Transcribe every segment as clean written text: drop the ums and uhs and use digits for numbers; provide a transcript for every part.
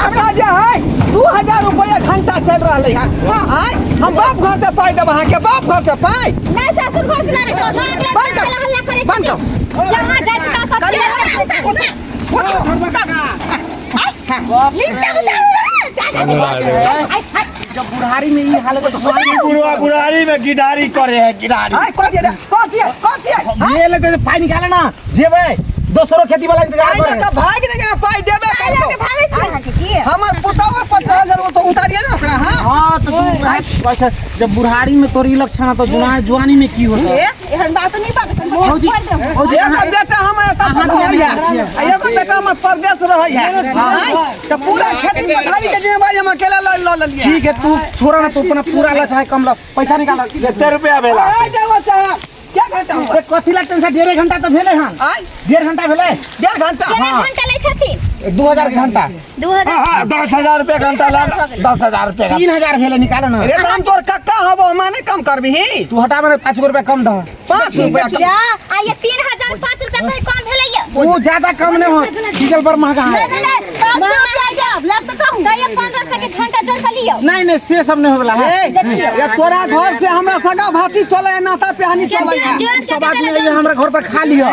काका जे है 2000 रुपया घंटा चल रहलै है। आय हम बाप घर से पाई देब अहाँके, बाप घर से पाई। नहीं, ससुर घर से लाबै छौ। बंद कर। हल्ला करै बंद कर। जहाँ जाइ छी तहाँ सब नीचा उतारू। जब बुढ़ारी में ई हालत है तो बुढ़वा बुढ़ारी में गिडारी करे है, गिडारी। आय कथी रे, कथी है, कथी है? ये लेते पाई निकाले ना जेबै दोसरो खेती वाला इंतजार आइ करे। लऽ कऽ भागि नहि गेलै, पाइ देबे लऽ करतौ। के भागै छी अहाँके की? हमर पुतहु पर चढ़ल तो उतारिए ने ओकरा। हाँ हाँ तो तू अच्छा, जब बुढ़ारी में तोर ई लक्षण है तो जुआनी में की होता? ए, एहन बात नहीं बात। भौजी भौजी एगो बेटा हमर एतऽ अहाँ रहै बियाह है छियै। आ एगो बेटा हमर परदेश रहै है। आँय, तऽ पूरा खेती पथारी के जिम्मेवारी हम अकेला लऽ लऽ लेलियै। ठीक है, तू छोड़ा ना, तू अपना पूरा ला चाहे कम ला, पैसा निकाल। कते रुपया भेला? आय देबो साहब, क्या घंटा हुआ? ए, कथी ला टेंशन? डेढ़ घंटा तो भेलै हन। आय डेढ़ घंटा भेलै। 1.5 घंटा। केना हाँ। घंटा लै छथिन? 2000 के घंटा। 2000। हाँ, हाँ, 10,000 रुपया घंटा ला, 10,000 रुपया घंटा। 3000 भेलै, निकाल ना। रे हम तोर कक्का हबो, हमरा नहीं कम करबिही। तू हटा मैंने 5 रुपया कम दह। 5 रुपया कम। जा आ ये 3005 रुपया कहीं कम भेलै ये? वो ज्यादा कम नहीं हो, डीजल पर महंगा है। नहीं नहीं, 500 रुपया देब लग तो कहूं तो ये 1500 के घंटा जोड़ के लियो। नहीं नहीं, से सब नहीं होला है। ए, ये तोरा घर से हमरा सगा भाती चले है, नाता पिहानी चले है। सब आदमी आइए हमरा घर पर खा लियो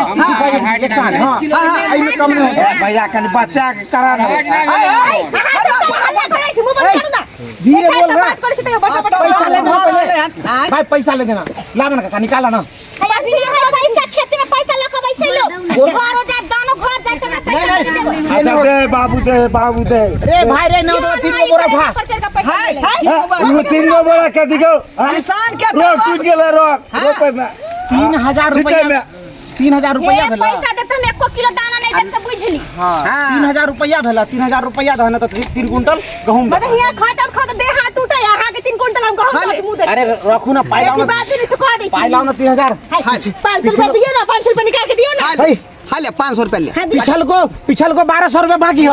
एक साथ। हाँ हाँ, एहिमे कम नहीं होता। भैया कनी बच्चा के करा ना। आय, आय, अहाँ सब हल्ला करै छी, मुंह बंद करू ना। धीरे एखन बोल तऽ रहा। बात करै छी तैयो बटा बटा। पैसा ले देना पहले। आय। भाई पैसा ले देना, ला ना काका, निकाला ना। अभी है पैसा, खेत में पैसा लगबै छै लोग। घरो जाय दानो घर जाय तऽ हमरा पैसा नहीं, नहीं देबै। से अच्छा नहीं। दे बाबू, दे बाबू दे। रे भाई रे, नौ दो तीन गो बोरा उठा। पर चढ़ के पैसा हाय, मिलै। हाय, हाँ, तीन गो बोरा के दिगो। हाँ? किसान के रोक टूट गेलै, रोक रोपे में। 3000 छिटै रुपया में। 3000 रुपया हे भेला। पैसा देब तऽ हम एको किलो दाना नहीं देब से बुझली। हाँ, हाँ। 3000 रुपया भेला, 3000 रुपया दह ना तो 3 क्विंटल गहूम। मतलब हियां खटत खटत देह हाथ टूटे, अहाँ के 3 क्विंटल हम गहूम हाले। दऽ मुँह दे। अरे रखू ना पाई लाओ बेसी ना, बात नहीं तो कह दै छी। पाई लाओ ना 3000। 500 रुपया दियो ना, 500 रुपया निकाल के दियो ना। हाले, हाले 500 रुपया ले। हाँ, दियो। पिछल को 1200 रुपया बाकी है।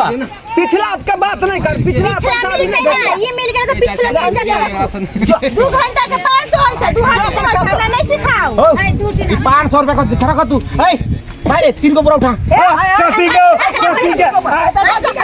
पिछला आपके बात नहीं कर, पिछला पिछला पैसा मिल भी नहीं गई ना, भेटल। ये मिल गया तो पिछला मिल जाएगा। 2 घंटा के 500 होइ छै, 2 घंटा के अपन हमरा नहीं सिखाओ। ओ, ई 500 रुपया को छड़ा कर तू। ए भाई रे, 3 गो बोरा उठा। कथी गो, कथी के,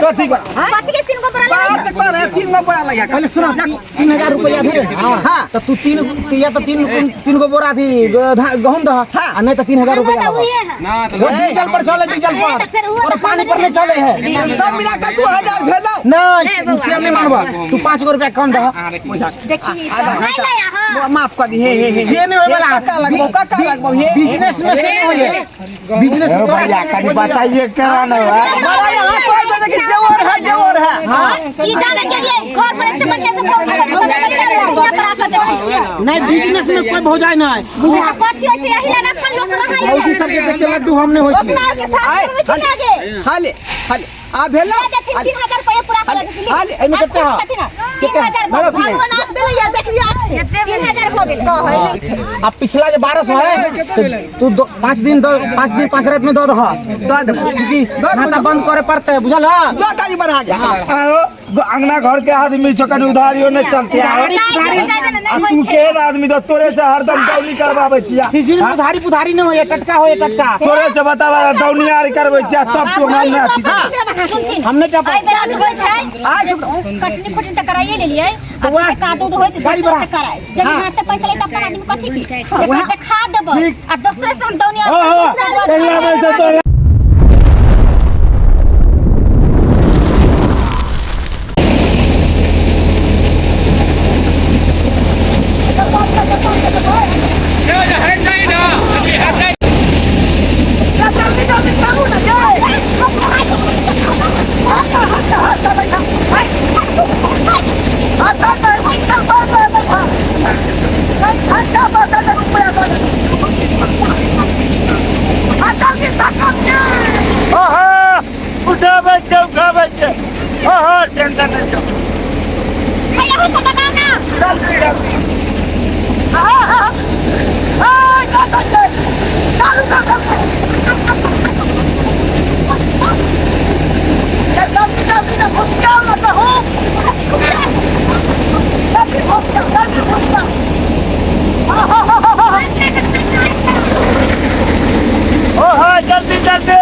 कथी के? कथी के 3 गो बोरा बात लेबै? कर है, 3 गो बोरा लगा। पहले सुना, 3000 रुपया भेल। हाँ हाँ। तो तू तीन या तो तीन गो बोरा थी गहूम दह, हाँ। आ नहीं तो 3000 रुपया हमरा तऽ लाबऽ। उहे है। वो डीजल पर चले, डीजल पर तऽ फेर उहो और तऽ पानी पर नहीं चले है। सब मिला के 2000 भेलो। नहीं, से हम नहीं मानबा, तू 5 गो रुपया कम दह। देखी आधा नहीं घंटा ले अहाँ। माफ कर दी। हे हे हे से नहीं होय वाला। कक्का लगबो, कक्का लगबो, हे हे। बिजनेस में से नहीं होय है, बिजनेस में तोरा भैया कनी बचाइए करा ना। बड़ा यहाँ कोई तो कि देवर है, देवर है। हाँ की जाने के लिए घर पर एते बढ़िया से भौजाई बैठल छै, यहाँ पर आके देखै छियै। नहीं, बिजनेस में कोई भौजाई नहीं। बुझा कथी होइ छै, एहि लए अपन लोक रहै भौजी छै। सबके देख के लड्डू हम नहीं होय छी। अपना आरके साथ आय, करबै की लागे? हाले हाले आ भेलो। ले देथिन 3000 रुपया पूरा कर देथिन। हाले, एहिमे कते है? 3000 बोलो की भगवान आप देलै, देख लियौ आप से 3000 हो गेलै। कहै नहीं छै। आ पिछला जे 1200 है तो तू 5 दिन दो, 5 दिन 5 रात में दऽ दह। दऽ देबो। क्योंकि खाता बंद करे पड़ते, बुझल है? दो गाड़ी बढ़ा गया। आहो, अंगना घर के आदमी छो, कनी उधारियो नहीं चलते। आओ। जाय दे, जाय दे, आ नहीं तू होइ छै। केहन आदमी तो तोरे से हरदम दौनी करबाबै छिया। सीजन में उधारी पुधारी नहीं होय, टटका होय टटका। तोरे से बतावा दौनी आर करबै छिया तब तू हमरा नहि अथी कर। सुनथिन, हमने क्या एहि बेरा जे होइ छै, आज कटनी खुटनी तऽ कराइए लेलियै, आ वएह। फेर कादो उदो होइत गाड़ी दोसरे बढ़ा। से कराय। जब हाँ। हाथ से पैसा ले तऽ अपन आदमी कथी की एकरा देखा देबै आ दोसरे से हम दौनी हो हो दोसरा चलि आबै छै तोरे। जल्दी जल्दी करू ना जय। ओहो, उठाबै छै, उठाबै छै। ओहो, टेंशन नहि छौ। हे, अहाँ सब लगाउ ना। जल्दी जल्दी। ओहो, जल्दी जल्दी।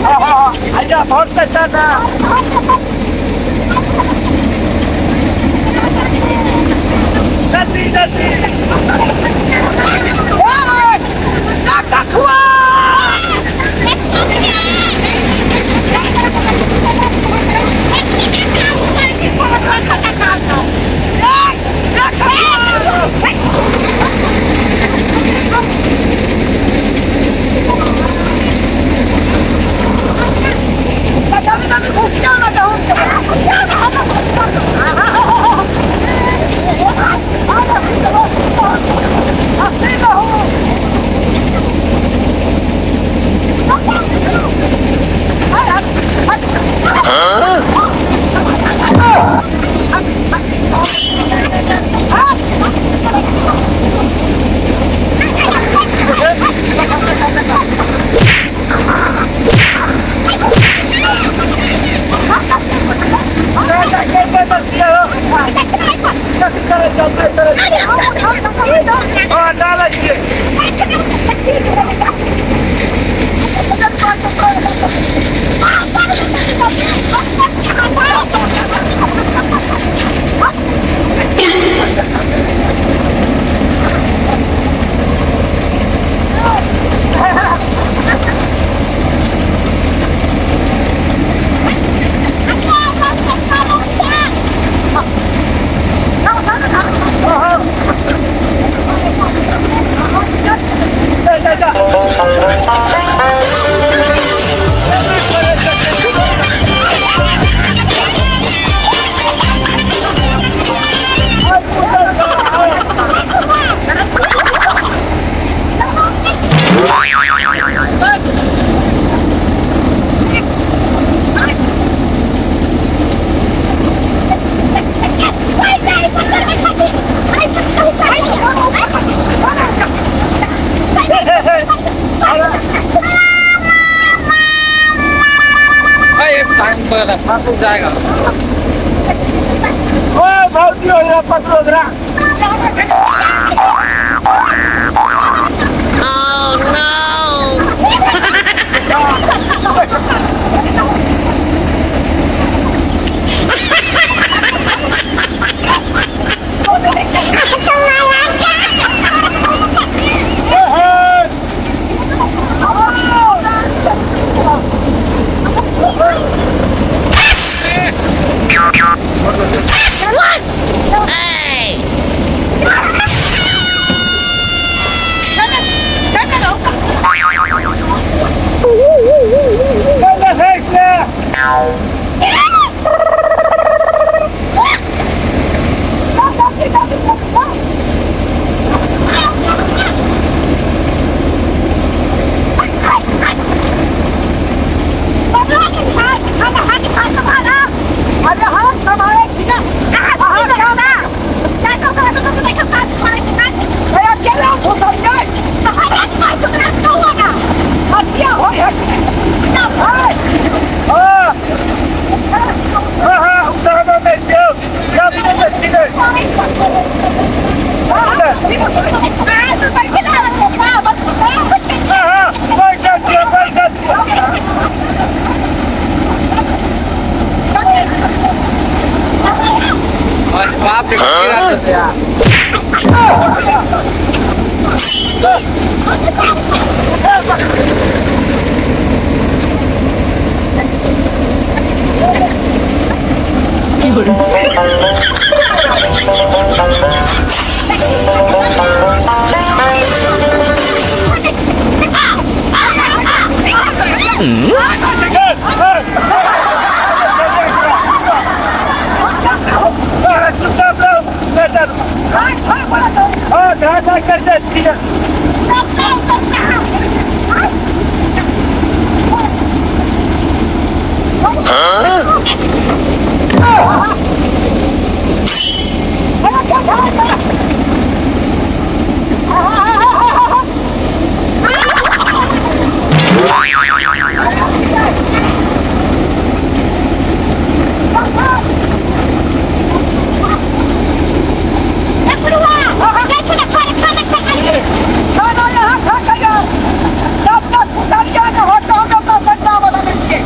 हाँ हाँ हाँ, जा भरते चल ना। जल्दी जल्दी। जाएगा। ओ भौजी हो पकड़ो जरा। खाना यहाँ खा के जाओ। तब तक उतर जाएगा, होता होगा तो बदला वाला मिलके।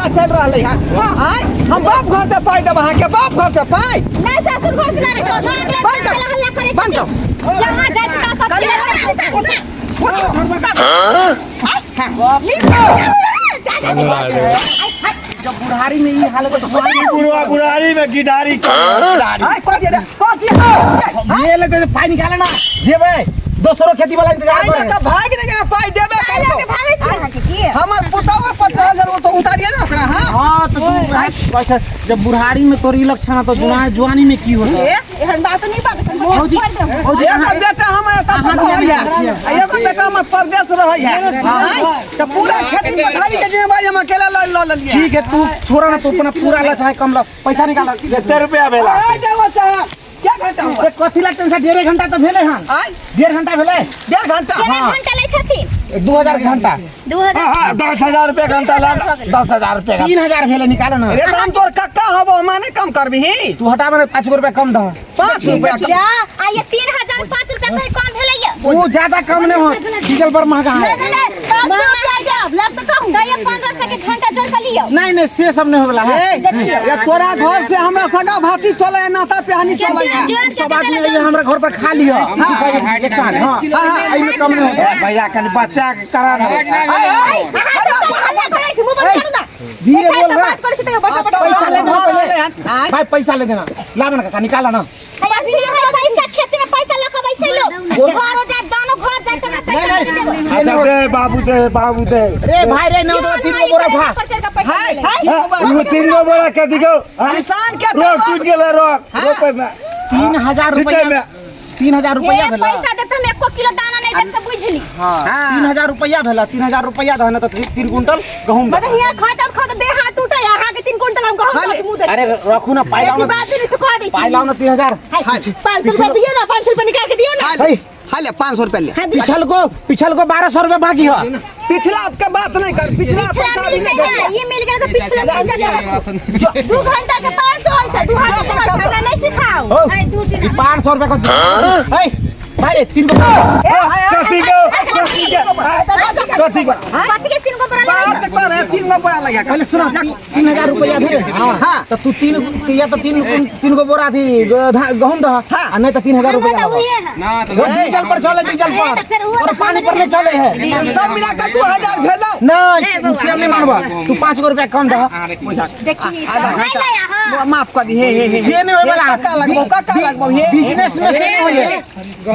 चल रहलै है। आय हम बाप घर से पाइ देब अहाँके, बाप घर से पाइ। नहीं ससुर घर से लाबै छै। बंद कर। हल्ला करै बंद कर। जहाँ जाइ छै तहाँ सब जब बुढ़ारी में ई हालत है तो जुआनी बुढ़वा बुढ़ारी में गिडारी गिडारी। आय कथी रे कथी ये लेते पाई निकाले ना जेबै दोसरो खेती वाला इंतजार पाइ करे लऽ कऽ भागि नहि गेलै, पाइ देबे पाइ लऽ के भागै छी अहाँके की? हमर पुतहु पर चढ़ल छल, ओ तऽ उतारिये ने ओकरा। हाँ हाँ तो तू अच्छा, जब बुढ़ारी में तोर ई लक्षण है तो जुआनी में की होता ए, एहन बात नहीं बात भौजी भौजी एगो बेटा हमर एतऽ अहाँ रहै बियाह है छियै। आ एगो बेटा हमर परदेश रहै है। आँय, तऽ पूरा खेती पथारी के जिम्मेवारी हम अकेला लऽ लऽ लेलियै। ठीक है, तू छोड़ा ना, तू अपना पूरा ला चाहे कम ला, पैसा निकाल। कते रुपया भेला? आय देबो साहब, क्या घंटा हुआ? ए, कथी ला टेंशन? डेढ़ घंटा तो भेलै हन। आय डेढ़ घंटा भेलै। डेढ़ घंटा। केना हाँ। घंटा लै छथिन? 2000 के घंटा। 2000। हाँ, हाँ, 10,000 रुपया घंटा ला, 10,000 रुपया घंटा। 3000 भेलै, निकालो ना। रे हम तोर कक्का हबो, माने कम करबिही? तू हटाबे ना, 5 गो रुपया कम दह। 5 रुपया कम। जा, आ ये 3000 5 रुपया कहीं कम भेलै ये? वो ज्यादा कम नहीं हो, डीजल पर महंगा है। नहीं, नहीं, नहीं, 500 रुपया देब, लग तो कहूँ। तो ये 1500 के घंटा जोड़ के लियो। नहीं नहीं, से सब नहीं होला है। ए, ये तोरा घर से हमरा सगा भाती चले है, नाता प्यानी चले है। सब आदमी आइए हमरा घर पर खा लियो। एक साथ। हाँ हाँ, एहिमे कम नहीं होता। ए, भैया कनी बच्चा के करा ना। आय, आय, अहाँ सब तऽ हल्ला करै छी, मुँह बंद करू ना। धीरे बोल तऽ ना। बात करै छी तैयो बटा बटा। पैसा ले देना घर पहले। रहलै हन। आय, भाई पैसा ले देना, लाब ना काका, निकाला ना। हैया फिर है पैसा, खेती में पैसा लगबै छै लोग। घरो जाय, दानो घर जाय तऽ हमरा पैसा नहीं, नहीं देबै। से अच्छा नहीं दे बाबू दे बाबू दे। रे भाई रे, नौ दो तीन गो बोरा उठा। पर चढ़ के पैसा हाय, मिलै। तीन गो बोरा। उ तीन गो बोरा कथी गो? हाँ? किसान के रोक तो टूट गेलै, रोक रोपे में 3000 छिटै रुपया में। 3000 रुपया हे, भेला। पैसा देब तऽ हम एको किलो दाना नहीं देब से बुझली। हाँ, हाँ। 3000 रुपया भेला, 3000 रुपया दह ना तो 3 कुंटल गहूम। मतलब हियां खटल खटल देह हाथ टूटै, अहाँ के 3 कुंटल हम गहूम हाले। दऽ मुँह दे। अरे रखू ना पाई लाओ बेसी ना, बात नहीं चुका दै छी। पाई लाओ ना 3000। हाय, 500 रुपया दियौ ना, 500 रुपया निकाल के दियौ ना। हाले, हाले, 500 रुपया ले। हाँ, दियौ। पिछल को 1200 रुपया बाकी है। पिछला आपके बात नहीं कर, पिछला पिछला पैसा मिल भी नहीं गेलै ना, भेटल। ई मिल गेलै तऽ पिछला मिल गेलै। 2 घंटा के 500 होइ छै, 2 घंटा के अपन खाना नहीं सिखाओ। ओ, ई 500 रुपया को ए भाई रे, 3 गो। ए, हाय, हाय, कथी गो? कथी गो? कथी गो? कथी के 3 गो बोरा बात लगै? कर है, 3 गो बोरा लगा। पहले सुना, 3000 रुपया भेल। हाँ हाँ। तो तू तीन या तो तीन गो बोरा थी गहूम दह, हाँ। आ नहीं तो 3000 रुपया लाबऽ। वो डीजल पर चले, डीजल पर और पानी पर नहीं चले है। सब मिला के 2000 भेलो। नहीं, से हम नहीं मानबा, तू 5 गो रुपया कम दह। देखी आधा घंटा माफ कर दी। हे हे हे से नहीं होय वाला। कक्का लगबो, कक्का लगबो, हे हे। बिजनेस में से नहीं होय है,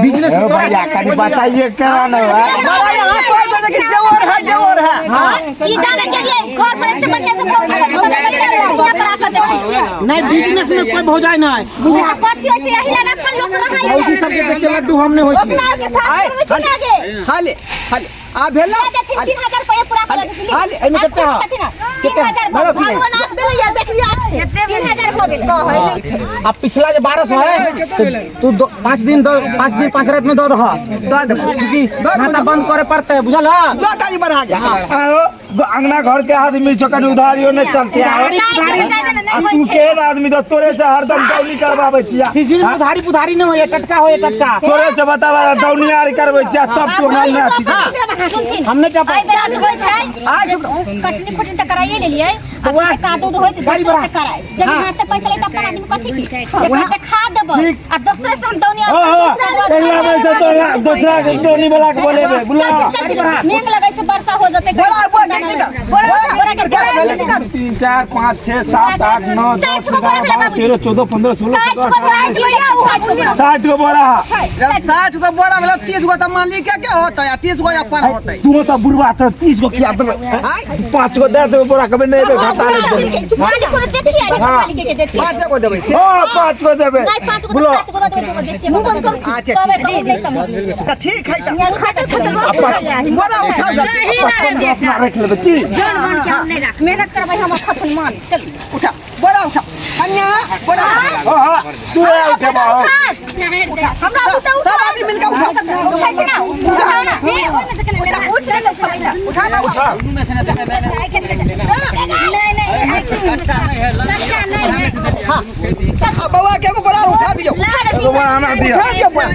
बिजनेस में ए, तोरा भैया कनी बचाइए करा ना। बड़ा यहाँ कोई तो कि देवर है, देवर है। हाँ ई जाने के लिए घर पर एते बढ़िया से भौज करै छै, यहाँ पर आके देखै छियै। नहीं, बिजनेस में कोई भौजाई नहीं। बुझा कथी होइ छै, एहि लए अपन लोक रहै भौजी छै। सबके देख के लड्डू हम नहीं होय छी। अपना आरके साथ आय, करबै छै हाले, आगे। हाले, हाले, आ भेलो। दे देथिन 3000 रुपया पूरा कर देथिन। हाले, एहिमे कते है? 3000 भरो की नहीं? भगवान आप देलै, देख लियौ आँख से। 3000 भऽ गेलै। कहै नहि छै। अब पिछला जे 1200 है तो तू 5 दिन दो, 5 दिन 5 रात में दऽ दह, दऽ देबो। क्योंकि खाता बंद करे पड़ते, बुझल है? दो गाड़ी बढ़ा गया। आओ अंगना घर के आदमी छो, कनी उधारियो नहीं चलते। आओ जाय दे, जाय दे ने, आ नहि होइ तू छै। केहन आदमी तो तोरे से हरदम दौनी करबाबै छिया। सीजन में उधारी पुधारी नहीं होय, टटका होय टटका। तोरे से बतावा दौनी आर करबै छिया तब तू हमरा नहि अथी कर। सुनथिन, हमने क्या एहि बेरा जे होइ छै, आज कटनी खुटनी तऽ कराइए लेलियै, आब वाह। जे कादो उदो होइत गाड़ी दोसरे बढ़ा। से कराय। जब हाँ। हाथ से पैसा ले तऽ अपन आदमी कथी की एकरा देखा देबै आ दोसरे से हम दौनी हो हो, अगला बेर से तोरा दोसरा के दौनी वाला के बोलेबे बुला। चल चल, मेघ लगै छै, वर्षा हो जेतै। बोरा, बोरा, गिनती कर। बोरा बोरा के बोरा गिनती कर। 3 4 5 6 7 8 9 10 60 गो बोरा 11 भेलै 12 बाबूजी। 13 14 15 16 60 17 गो 60 गो या 60 गो। 60 गो बोरा। जब 60 गो बोरा भेलो, 30 गो तऽ मालिक के होतै आ 30 गो अपन होतै। तू तो बुढ़वा तो 30 गो किया देबै? आय, 5 गो दे देबै बोरा कभी नहीं घाटा ले देबै। मालिक को देखिए, मालिक के देखिए। 5 गो देबै से। हां 5 गो देबै। नहीं 5 गो बोलो। 7 गो देबै, दू बेसी मुंह बंद करू। अच्छा, तबे ठीक। कहू नहीं समझ। तऽ ठीक है तऽ यहाँ खटल खटल बोरा उठाउ जल्दी। अपना रख लेबै की? मेहनत करबै हम खतन मान चल। उठा बोरा उठा कन्या, बोरा उठा। हां हां तू उठेबा हो। हमरा उठा उठा। सब आदमी मिलके उठा। उठा छै ना, उठाओ ना, ए ओइ में से केना लेना, उठ ले उठा बाबू। नहीं नहीं, कच्चा नहीं है। हाँ, आ बौआ के एगो बोरा उठा दियौ। उठा दे। एगो बोरा हमरा दिअ। उठा दियौ बोरा।